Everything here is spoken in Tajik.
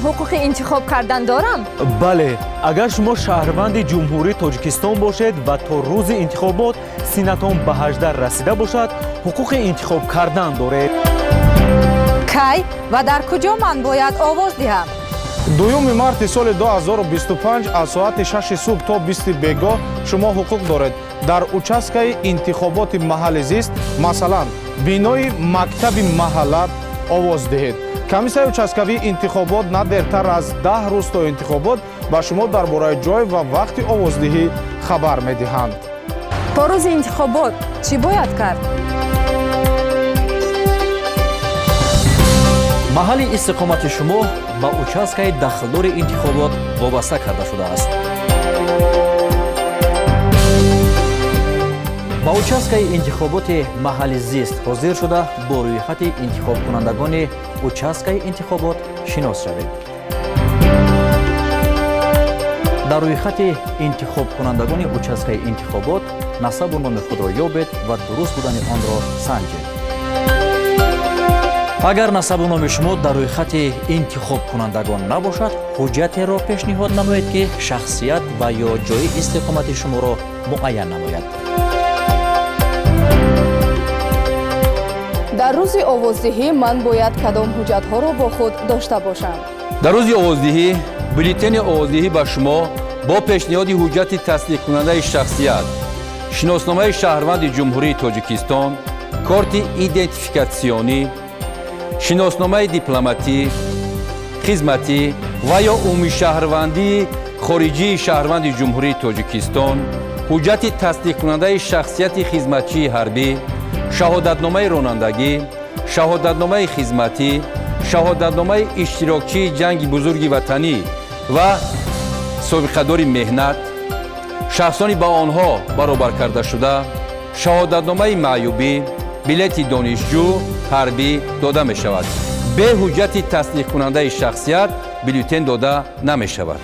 Ман ҳуқуқи интихоб кардан дорам? Бале, агар шумо шаҳрванди Ҷумҳурии Тоҷикистон бошед ва то рӯзи интихобот синнатон ба 18 расида бошад, ҳуқуқи интихоб кардан доред. Кай ва дар куҷо ман бояд овоз диҳам? 2 марти соли 2025 аз соати 6 субҳ то 20 бегоҳ шумо ҳуқуқ доред дар участкаи интихоботи маҳалли зист, масалан, бинои мактаби маҳалла, овоз диҳед. Комиссияи участкавии интихобот на дертар аз 10 рӯз то интихобот ба шумо дар бораи ҷой ва вақти овоздиҳӣ хабар медиҳанд. То рӯзи интихобот чӣ бояд кард? Маҳалли истиқомати шумо ба участкаи дахлдори интихобот вобаста карда шудааст. Ба участкаи интихоботи маҳалли зист ҳозир шуда, бо рӯйхати интихобкунандагони участкаи интихобот шинос шавед. Дар рӯйхати интихобкунандагони участкаи интихобот насабу номи худро ёбед ва дуруст будани онро санҷед. Агар насабу номи шумо дар рӯйхати интихобкунандагон набошад, ҳуҷҷатеро пешниҳод намоед, ки шахсият ва ё ҷойи истиқомати шуморо муайян намояд. Дар рӯзи овоздиҳӣ ман бояд кадом ҳуҷҷатҳоро бо худ дошта бошам? Дар рӯзи овоздиҳӣ бюллетени овоздиҳӣ ба шумо бо пешниҳоди ҳуҷҷати тасдиқкунандаи шахсият, шиносномаи шаҳрванди Ҷумҳурии Тоҷикистон, корти идентификатсионӣ, шиносномаи дипломатӣ, хизматӣ ва ё умумишаҳрвандии хориҷии шаҳрванди Ҷумҳурии Тоҷикистон, ҳуҷҷати тасдиқкунандаи шахсияти хизматчии ҳарбӣ, шаҳодатномаи ронандагӣ, шаҳодатномаи хизматӣ, шаҳодатномаи иштирокчии ҷанги бузурги ватанӣ ва собиқадори меҳнат, шахсони ба онҳо баробар карда шуда, шаҳодатномаи маъюбӣ, билети донишҷӯ ҳарбӣ дода мешавад. Бе ҳуҷҷати тасдиқкунандаи шахсият бюллетен дода намешавад.